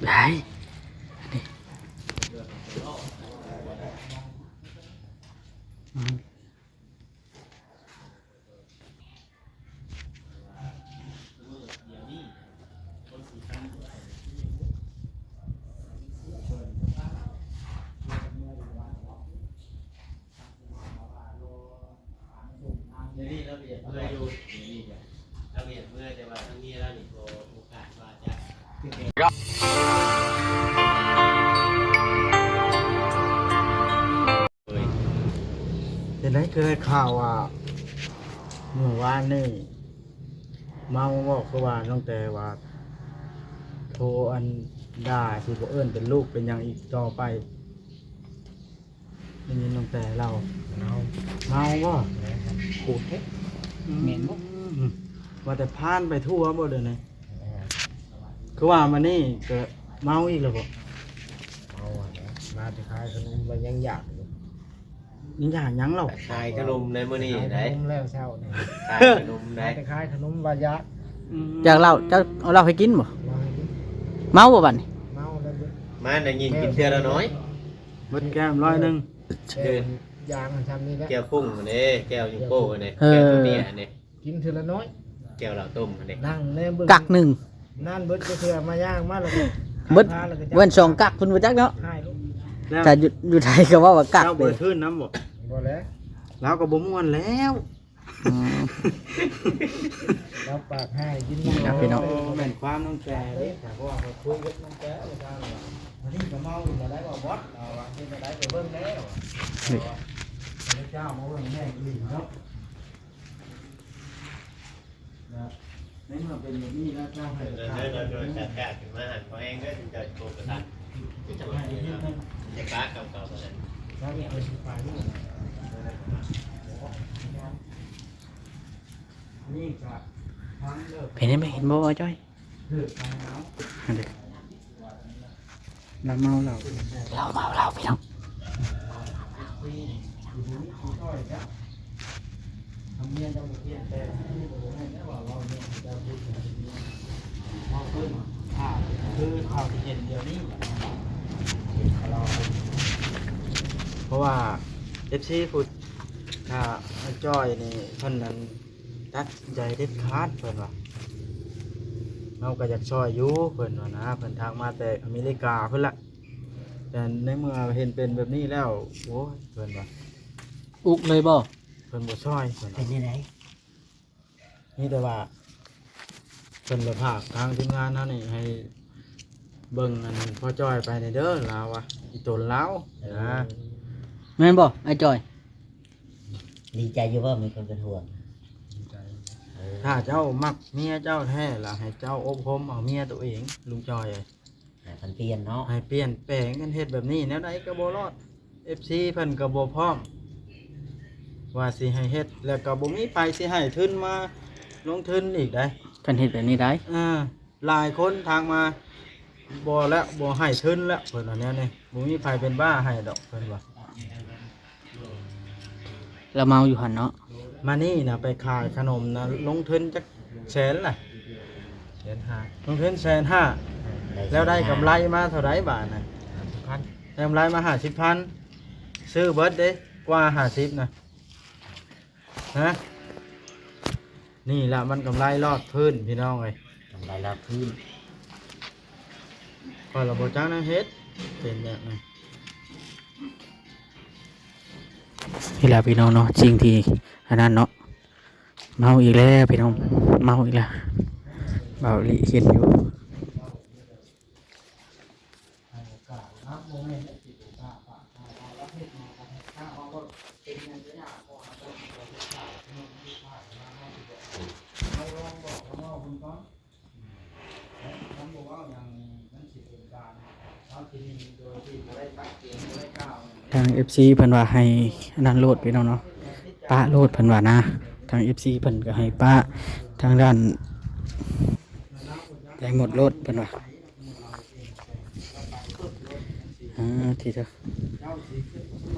ໄດ້ ນີ້ ອືມ ດຽວນີ້ລາວກໍຢາກເມືອຢູ່ ດຽວນີ້ກໍລາວກໍຢາກເມືອ ແຕ່ວ່າທາງເມຍລາວນີ້ຂໍໂອກາດວ່າຈະ ເປັນໄດ ຄືໄດ້ຂ່າວວ່າມື້ວານນີ້ເມົາບໍ? ຄືວ່ານ້ອງແຕວ່າໂທອັນດ່າ ຊິບໍ່ເອີ້ນເປັນລູກເປັນຫຍັງອີກຕໍ່ໄປ. ໄດ້ຍິນຕັ້ງແຕ່ເລົ່າ ເມົາ ເມົາບໍ່? ແມ່ນຄັບ ຂູດເດ້ ອືມ ແມ່ນບໍ່? ອືມ ວ່າແຕ່ຜ່ານໄປທົ່ວບໍ່ດຽວນີ້? ແມ່ນ ຄືວ່າມານີ້ກໍເມົາອີກແລ້ວບໍ່? ເມົາຫັ້ນແຫຼະ ມາແຕ່ຂາຍຂະໜົມ ວ່າຍັງຢາກຢູ່ ຍັງຢາກຫຍັງເລົ່າ? ຂາຍຂະໜົມໃນມື້ນີ້ໄດ໋ ຂາຍຂະໜົມແລ້ວເຊົ້ານີ້ ຂາຍຂະໜົມໄດ໋ ມາແຕ່ຂາຍຂະໜົມວ່າຢາກ ອືມ ຢາກເຫຼົ້າ ເຈົ້າເອົາເຫຼົ້າໃຫ້ກິນບໍ່? ເອົາໃຫ້ກິນ ເມົາບໍ່ບັດນີ້? ເມົາແລ້ວເບິດ ມາໄດ້ຍິນກິນເທື່ອລະໜ້ອຍ ເບິດແກ້ມຮ້ອຍໜຶ່ງ ແກ້ວຢາງຊ່ຳນີ້ແຫຼະ ແກ້ວຄຸ້ງຫັ້ນເດ້ ແກ້ວຢູໂປ້ຫັ້ນເດ້ ເອີ ແກ້ວໂຕເນຍຫັ້ນເດ້ ກິນເທື່ອລະໜ້ອຍ ແກ້ວເຫຼົ້າຕົ້ມຫັ້ນເດ້ ນັ່ງແນມເບິ່ງ ກັກໜຶ່ງ ນັ້ນເບິດເທື່ອ ມາຍ່າງມາແລ້ວກໍ ເບິດ ເບິ່ງສອງກັກ ເພິ່ນບໍ່ຈັກເນາະ ຫາຍໂລດ ແລ້ວ ຖ້າຢູ່ ຢູ່ໄທກໍເວົ້າວ່າກັກ ເຈົ້າບໍ່ໄດ້ຄືນນຳບໍ່? ບໍ່ແຫຼະ ລາວກໍບໍ່ມ່ວນແລ້ວ ອືມ ລາວປາກຮ້າຍກິນ ນີ້ນະພີ່ນ້ອງ ໂອ້ ແມ່ນຄວາມນ້ອງແຕເດ້ ຖ້າເວົ້າກໍຄຸຍກັບນ້ອງແຕວ່າຊັ້ນ ມື້ນີ້ກໍເມົາຢູ່ແລ້ວ ໄດ້ບໍ່ບອດ ເອົາວ່າເປັນຈັ່ງໃດໄປເບິ່ງແດ່ ນີ້ ເຈົ້າມາເບິ່ງແມ່ອີ່ຫຼີເນາະ ໃນເມື່ອເປັນແບບນີ້ແລ້ວ ເຈົ້າໃຫ້ ເດີນ ເດີນ ເດີນ ຈັດການຂຶ້ນມາຫັນພໍແຮງເດີ ເຈົ້າໂກກະຕັນ ຈະໃຫ້ເຮັດນຳ ຈະກະເກົ່າໆ ວ່າຊັ້ນ ນີ້ກະຟັງເດີ ເຫັນ ເຫັນບໍ່ ເຫັນບໍ່ ອ້າຍຈ້ອຍ? ຫັ້ນເດ ລາວເມົາເຫຼົ້າ ລາວເມົາເຫຼົ້າ ພີ່ນ້ອງ ເພາະວ່າ ເອັຟຊີ ຜູ້ ຖ້າອ້າຍຈ້ອຍນີ້ ເພິ່ນນັ້ນ ຕັດສິນໃຈເດັດຂາດ ເພິ່ນວ່າ ເຮົາກໍຢາກຊ່ອຍຢູ່ ເພິ່ນວ່ານະ ເພິ່ນທັກມາແຕ່ອາເມລິກາພຸ້ນລະ ແຕ່ໃນເມື່ອເຫັນເປັນແບບນີ້ແລ້ວ ໂອ້ຍ ເພິ່ນວ່າ ອຸກເລີຍບໍ່? ເພິ່ນບໍ່ຊ່ອຍ ເພິ່ນວ່າ ເປັນແນວໃດ? ມີແຕ່ວ່າ ເພິ່ນລະຝາກທາງທີມງານເຮົານີ້ໃຫ້ເບິ່ງອັນພໍ່ຈ້ອຍໄປແດ່ເດີ ລາວວ່າ ອີ່ຕົນລາວນະ ເອີ ແມ່ນບໍ່ ອ້າຍຈ້ອຍ? ດີໃຈຢູ່ບໍ່ ມີຄົນເປັນຫ່ວງ? ດີໃຈ ເອີ ຖ້າເຈົ້າມັກເມຍເຈົ້າແທ້ລະ ໃຫ້ເຈົ້າອົບຮົມເອົາເມຍໂຕເອງ ລຸງຈ່ອຍເອີຍ ໃຫ້ເພິ່ນປ່ຽນເນາະ ໃຫ້ປ່ຽນແປງກັນ ເຮັດແບບນີ້ແນວໃດກໍບໍ່ລອດ ເອັຟຊີ ເພິ່ນກໍບໍ່ພ້ອມ ວ່າຊິໃຫ້ເຮັດ ແລ້ວກໍບໍ່ມີໃຜຊິໃຫ້ທຶນມາລົງທຶນອີກໃດ໋ ຄັນເຮັດແບບນີ້ໄດ໋ ເອີ ຫຼາຍຄົນທັກມາ ບໍ່ແລ້ວ ບໍ່ໃຫ້ທຶນແລ້ວ ເພິ່ນວ່າແນວນີ້ ບໍ່ມີໃຜເປັນບ້າໃຫ້ດອກ ເພິ່ນວ່າ ລາວເມົາຢູ່ຫັ້ນເນາະ ມານີ້ນະ ໄປຂາຍຂະໜົມນະ ລົງທຶນຈັກແສນລະ? ແສນຫ້າ ລົງທຶນແສນຫ້າ ແລ້ວໄດ້ກຳໄລມາເທົ່າໃດບາດນະ? ຫ້າສິບພັນ ໄດ້ກຳໄລມາຫ້າສິບພັນ ຊື້ເບິດເດ້ ກວ່າຫ້າສິບນະ ຮະ ນີ້ລະມັນກຳໄລລອດພື້ນ ພີ່ນ້ອງເອີຍ ກຳໄລລອດພື້ນ ຂ້ອຍລະບໍ່ຈັກແນວເຮັດ ເປັນແບບນັ້ນ ນີ້ລະພີ່ນ້ອງເນາະ ສິ່ງທີ່ອັນນັ້ນເນາະ ເມົາອີກແລ້ວພີ່ນ້ອງ ເມົາອີກແລ້ວ ເບົາຫຼີເຫັນຢູ່. ທາງເອັຟຊີເພິ່ນວ່າໃຫ້ອັນນັ້ນໂລດພີ່ນ້ອງເນາະ ປະໂລດເພິ່ນວ່ານະ ທາງເອັຟຊີເພິ່ນກໍໃຫ້ປະ ທາງດ້ານໄດ້ໝົດໂລດເພິ່ນວ່າ. ອ່າ ທີ່ເດີ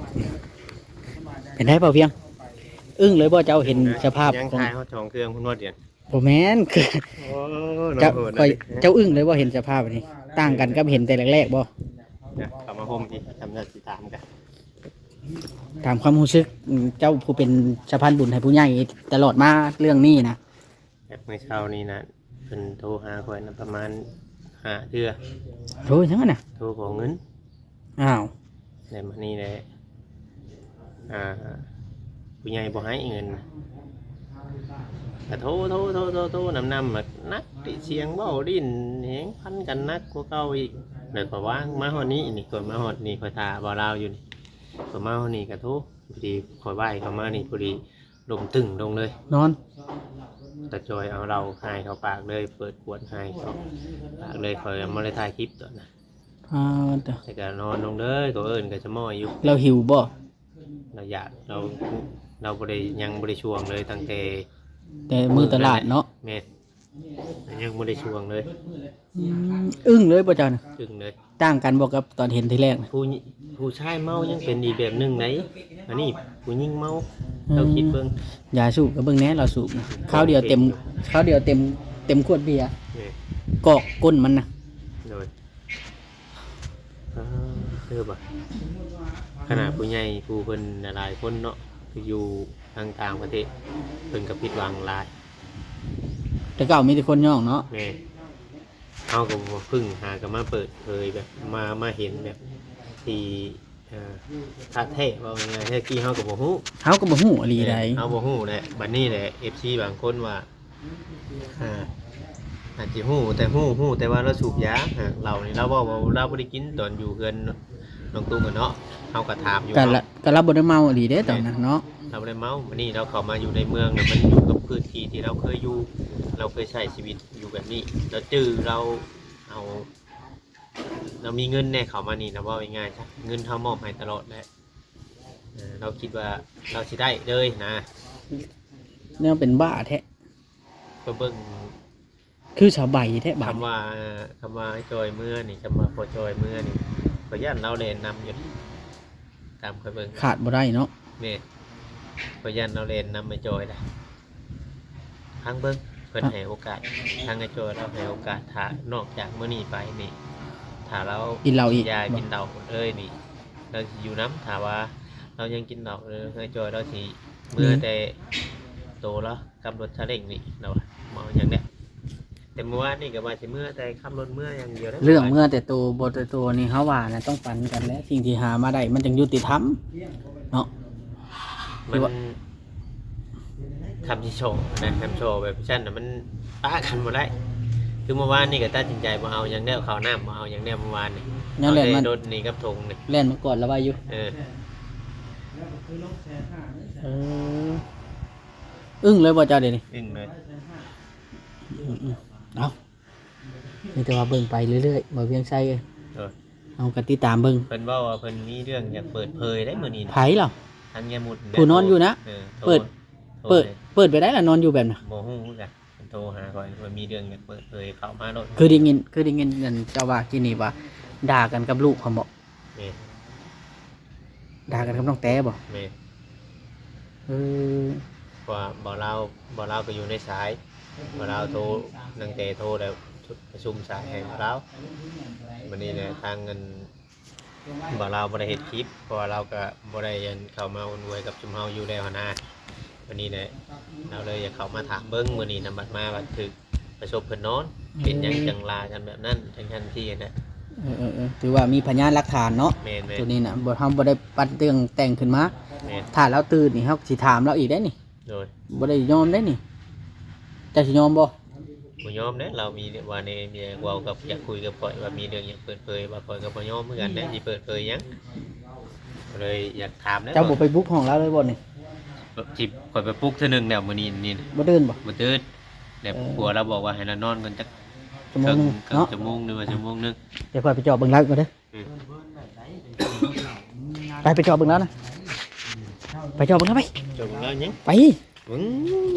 ເປັນໄດບ່າວວຽງ ອຶ້ງເລີຍບໍ່ ເຈົ້າເຫັນສະພາບ ຍັງຂອງ ຂາຍຮອດສອງເຄື່ອງພຸ້ນບໍ່ດຽວ ບໍ່ແມ່ນ ຄື ໂອ້ ເຈົ້າ ຂ້ອຍ ເຈົ້າອຶ້ງເລີຍບໍ່ ເຫັນສະພາບແບບນີ້? ຕ່າງກັນກັບເຫັນແຕ່ແລກໆບໍ່? ນະ ເຂົ້າມາໂຮມທີ່ທຳໜ້າທີ່ຖາມກັນ ຖາມຄວາມຮູ້ສຶກ ອາ ເຈົ້າຜູ້ເປັນສະພານບຸນໃຫ້ຜູ້ໃຫຍ່ຕະຫຼອດມາເລື່ອງນີ້ນະ. ແບບມື້ເຊົ້ານີ້ນະ ເພິ່ນໂທຫາຂ້ອຍນະປະມານຫ້າເທື່ອ. ໂທຫຍັງຫັ້ນນະ? ໂທຂໍເງິນ. ອ້າວ ແລ້ວມານີ້ແຫຼະ ອ່າ ຜູ້ໃຫຍ່ບໍ່ໃຫ້ເງິນ ກະໂທ ໂທ ໂທ ໂທ ໂທນຳໆ ແບບໜັກຕິ ສຽງເວົ້າຫຼິ້ນແຮງ ພັນກັນໜັກກວ່າເກົ່າອີກ. ແລ້ວກໍວ່າງມາຮອດນີ້ ນີ້ ຂ້ອຍມາຮອດນີ້ ຂ້ອຍຖ້າບ່າວລາວຢູ່ນີ້ ຂ້ອຍມາຮອດນີ້ກະໂທ ພໍດີຂ້ອຍໄຫວ້ເຂົ້າມານີ້ ພໍດີລົ້ມຕຶ້ງລົງເລີຍ ນອນ ຕາຈ່ອຍເອົາເຫຼົ້າໃຫ້ເຂົ້າປາກເລີຍ ເປີດຂວດໃຫ້ເຂົ້າປາກເລີຍ. ຂ້ອຍບໍ່ໄດ້ຖ່າຍຄລິບຕອນນັ້ນ ອ່າ ແຕ່ກໍນອນລົງເລີຍ ກໍເອີ້ນກໍສະໝໍ້ຢູ່. ລາວຫິວບໍ່? ລາວຢາກ ລາວ ລາວບໍ່ໄດ້ ຍັງບໍ່ໄດ້ຊ່ວງເລີຍ ຕັ້ງແຕ່ ແຕ່ມື້ຕະຫຼາດເນາະ. ແມ່ນ ຍັງບໍ່ໄດ້ຊ່ວງເລີຍ. ອືມ ອຶ້ງເລີຍບໍ່ເຈົ້ານະ? ອຶ້ງເລີຍ. ຕ່າງກັນບໍ່ກັບຕອນເຫັນທີແລກນະ? ຜູ້ ຜູ້ຊາຍເມົາຍັງເປັນອີກແບບໜຶ່ງໃດ໋ ອັນນີ້ຜູ້ຍິງເມົາ. ອືມ ເຈົ້າຄິດເບິ່ງ ຢາສູບກໍເບິ່ງແດ່ ລາວສູບນະ ຄາວດຽວເຕັມ ຄາວດຽວເຕັມ ເຕັມຂວດເບຍ ແມ່ນ ກອກກົ້ນມັນນະ. ໂດຍ ເອີ ຄືວ່າ ຂະໜາດຜູ້ໃຫຍ່ຜູ້ເພິ່ນຫຼາຍໆຄົນເນາະ ຢູ່ທາງຕ່າງປະເທດ ເພິ່ນກໍຜິດຫວັງຫຼາຍ. ແຕ່ເກົ່າມີແຕ່ຄົນຍ້ອງເນາະ. ແມ່ນ ເຮົາກໍບໍ່ເພິ່ງຫາກໍມາເປີດເຜີຍ ແບບມາ ມາເຫັນແບບທີ່ ເອີ ທ່າແທ້ ເວົ້າງ່າຍໆ ແທ້ຈິງເຮົາກໍບໍ່ຮູ້ ເຮົາກໍບໍ່ຮູ້ອີ່ຫຼີໃດ໋. ເຮົາບໍ່ຮູ້ແຫຼະ ບັດນີ້ແຫຼະ ເອັຟຊີ ບາງຄົນວ່າ ອ່າ ອາດຊິຮູ້ ແຕ່ຮູ້ ຮູ້ແຕ່ວ່າລາວສູບຢາ ເຫຼົ້ານີ້ລາວເວົ້າວ່າລາວບໍ່ໄດ້ກິນຕອນຢູ່ເຮືອນນ້ອງຕຸ້ມຫັ້ນເນາະ. ເຮົາກໍຖາມຢູ່ ກະລະ ກະລາວບໍ່ໄດ້ເມົາອີ່ຫຼີເດ້ຕອນນັ້ນເນາະ. ລາວບໍ່ໄດ້ເມົາ ບັດນີ້ລາວເຂົ້າມາຢູ່ໃນເມືອງ ແລ້ວມັນຢູ່ກັບພື້ນທີ່ທີ່ລາວເຄີຍຢູ່ ລາວເຄີຍໃຊ້ຊີວິດຢູ່ແບບນີ້ ລາວຈື່ ລາວເອົາ ລາວມີເງິນແດ່ ເຂົ້າມານີ້ນະ ເວົ້າງ່າຍໆຊະ ເງິນເຮົາມອບໃຫ້ຕະຫຼອດແຫຼະ. ເອີ ລາວຄິດວ່າລາວຊິໄດ້ເລີຍນະ. ແນວເປັນບ້າແທ້ ຂ້ອຍເບິ່ງ ຄືສາວໃບແທ້ບາດ ຄຳວ່າ ຄຳວ່າອ້າຍຈ່ອຍເມືອນີ້ ຄຳວ່າພໍ່ຈ່ອຍເມືອນີ້ ຂ້ອຍຢ້ານລາວແລ່ນນຳຢູ່ ຕາມຂ້ອຍເບິ່ງ ຂາດບໍ່ໄດ້ເນາະ. ແມ່ນ ຂ້ອຍຢ້ານລາວແລ່ນນຳອ້າຍຈ່ອຍໄດ໋. ຟັງເບິ່ງ ເພິ່ນໃຫ້ໂອກາດ ທາງອ້າຍຈ່ອຍລາວໃຫ້ໂອກາດ ຖ້ານອກຈາກມື້ນີ້ໄປນີ້ ຖ້າລາວກິນເຫຼົ້າອີກ ຢາກິນເຫຼົ້າເລີຍນີ້ ລາວຊິຢູ່ນຳ. ຖ້າວ່າລາວຍັງກິນເຫຼົ້າ ເອີ ອ້າຍຈ່ອຍລາວຊິເມືອແຕ່ໂຕລາວ ຂັບລົດຊາເລັ້ງນີ້ ລາວວ່າ ເມົາຫຍັງແດ່. ແຕ່ເມື່ອວານນີ້ກໍວ່າຊິເມືອແຕ່ຂັບລົດເມືອຢ່າງດຽວເດ້. ເລື່ອງເມືອແຕ່ໂຕບໍ່ແຕ່ໂຕນີ້ ເຮົາວ່ານະ ຕ້ອງປັນກັນແຫຼະ ສິ່ງທີ່ຫາມາໄດ້ມັນຈຶ່ງຍຸຕິທຳເນາະ. ມັນ ທີ່ວ່າ ຄຳຊິສໍ້ນະ ຄຳສໍ້ແບບຊັ້ນນະ ມັນປະກັນບໍ່ໄດ້. ຄືເມື່ອວານນີ້ກໍຕັດສິນໃຈບໍ່ເອົາຫຍັງແລ້ວ ເຂົ້ານ້ຳບໍ່ເອົາຫຍັງແລ້ວເມື່ອວານນີ້ ຍັງແລ່ນມາ ເອົາແຕ່ລົດນີ້ກັບຖົງນີ້ ແລ່ນມາກອດລະໄວ້ຢູ່. ເອີ ເອີ ອຶ້ງເລີຍບໍ່ເຈົ້າດຽວນີ້? ອຶ້ງເລີຍ. ອືມໆ ເອົາ ມີແຕ່ວ່າເບິ່ງໄປເລື້ອຍໆ ບໍ່ວຽງໄຊເອີຍ. ເອີ ເຮົາກໍຕິດຕາມເບິ່ງ. ເພິ່ນເວົ້າວ່າເພິ່ນມີເລື່ອງຢາກເປີດເຜີຍໄດ໋ມື້ນີ້. ໃຜລະ? ທາງຍາມຸດ ຜູ້ນອນຢູ່ນະ. ເອີ ໂທ ເປີດ ໂທ ເປີດ ເປີດໄປໄດ້ລະ ນອນຢູ່ແບບນະ. ບໍ່ຮູ້ຄືກັນ ເພິ່ນໂທຫາຂ້ອຍວ່າມີເລື່ອງຢາກເປີດເຜີຍ ເຂົ້າມາໂລດ. ຄືໄດ້ຍິນ ຄືໄດ້ຍິນອັນເຈົ້າວ່າກີ້ນີ້ວ່າ ດ່າກັນກັບລູກເຂົາບໍ? ແມ່ນ. ດ່າກັນກັບນ້ອງແຕ້ບໍ? ແມ່ນ. ເອີ ເພາະວ່າບ່າວລາວ ບ່າວລາວກໍຢູ່ໃນສາຍ ບ່າວລາວໂທ ນາງແຕ້ໂທແລ້ວປະຊຸມສາຍໃຫ້ບ່າວລາວ. ບັດນີ້ແຫຼະ ທາງອັນ ບ່າວລາວບໍ່ໄດ້ເຮັດຄລິບ ເພາະວ່າລາວກໍບໍ່ໄດ້ອັນເຂົ້າມາອຸ່ນອວຍກັບຊຸມເຮົາຢູ່ແລ້ວຫັ້ນນາ. ບັດນີ້ແຫຼະ ລາວເລີຍຢາກເຂົ້າມາຖາມເບິ່ງ ມື້ນີ້ນຳ ບັດມາບັດຖືກ ປະສົບເພິ່ນນອນ ເປັນຫຍັງຈັ່ງລາກັນແບບນັ້ນ ຈັ່ງຊັ້ນຊີ້ນະ. ເອີໆ ຖືວ່າມີພະຍານຫຼັກຖານເນາະ. ແມ່ນໆ ໂຕນີ້ນະ ບໍ່ ເຮົາບໍ່ໄດ້ປັດເລື່ອງແຕ່ງຂຶ້ນມາ. ແມ່ນ. ຖ້າລາວຕື່ນນີ້ ເຮົາຊິຖາມລາວອີກໄດ໋ນີ້. ໂດຍ. ບໍ່ໄດ້ຍອມໄດ໋ນີ້. ເຈົ້າຊິຍອມບໍ່? ບໍ່ຍອມເດ້. ລາວມີວ່າແນວ ມີເວົ້າກັບ ຢາກຄຸຍກັບຂ້ອຍ ວ່າມີເລື່ອງຫຍັງເປີດເຜີຍ ວ່າຂ້ອຍກໍບໍ່ຍອມຄືກັນເດ້ ຊິເປີດເຜີຍຫຍັງ. ກໍເລີຍຢາກຖາມເດ້. ເຈົ້າບໍ່ໄປປຸກຫ້ອງລາວເລີຍບໍ່ນີ້? ຊິ ຂ້ອຍໄປປຸກເທື່ອໜຶ່ງແລ້ວມື້ນີ້ນີ້ນະ. ບໍ່ຕື່ນບໍ່? ບໍ່ຕື່ນ. ແລ້ວ ເອີ ຜົວລາວບອກວ່າໃຫ້ລາວນອນກ່ອນຈັກ ຊົ່ວໂມງໜຶ່ງ ເຄິ່ງ ເນາະ ຊົ່ວໂມງໜຶ່ງວ່າຊົ່ວໂມງໜຶ່ງ. ດຽວຂ້ອຍໄປເຈາະເບິ່ງລາວກ່ອນເດີ. ອືມ ໄປ ໄປເຈາະເບິ່ງລາວນະ ໄປເຈາະເບິ່ງລາວໄປ. ເຈາະເບິ່ງລາວຫຍັງ? ໄປ ເບິ່ງ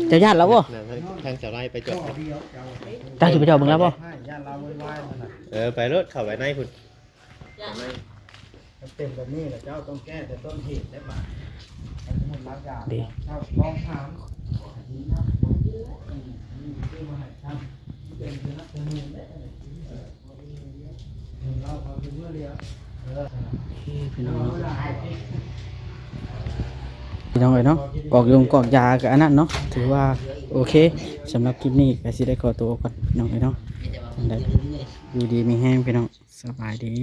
ເຈົ້າຢ້ານລາວບໍ່? ນັ້ນ ທາງເຈົ້າໄລ່ໄປເຈາະ. ເຈົ້າຊິໄປເຈາະເບິ່ງລາວບໍ່? ເອີ ໄປໂລດ ເຂົ້າໄປໃນພຸ້ນ. ມັນເປັນແບບນີ້ແຫຼະ ເຈົ້າຕ້ອງແກ້ແຕ່ຕົ້ນເຫດແລະບາດ. ເດ້ ເຈົ້າລອງຖາມ ອືມ ເປັນເທື່ອນັ້ນເທື່ອນີ້ແຫຼະ. ພີ່ນ້ອງ ພີ່ນ້ອງເອີຍເນາະ ກອກຢົງກອກຢາກໍອັນນັ້ນເນາະ ຖືວ່າໂອເຄ. ສຳລັບຄລິບນີ້ກໍຊິໄດ້ຂໍຕົວອອກກ່ອນ ພີ່ນ້ອງເອີຍເນາະ. ຈັ່ງໃດ ຢູ່ດີມີແຮງ ພີ່ນ້ອງ ສະບາຍດີ.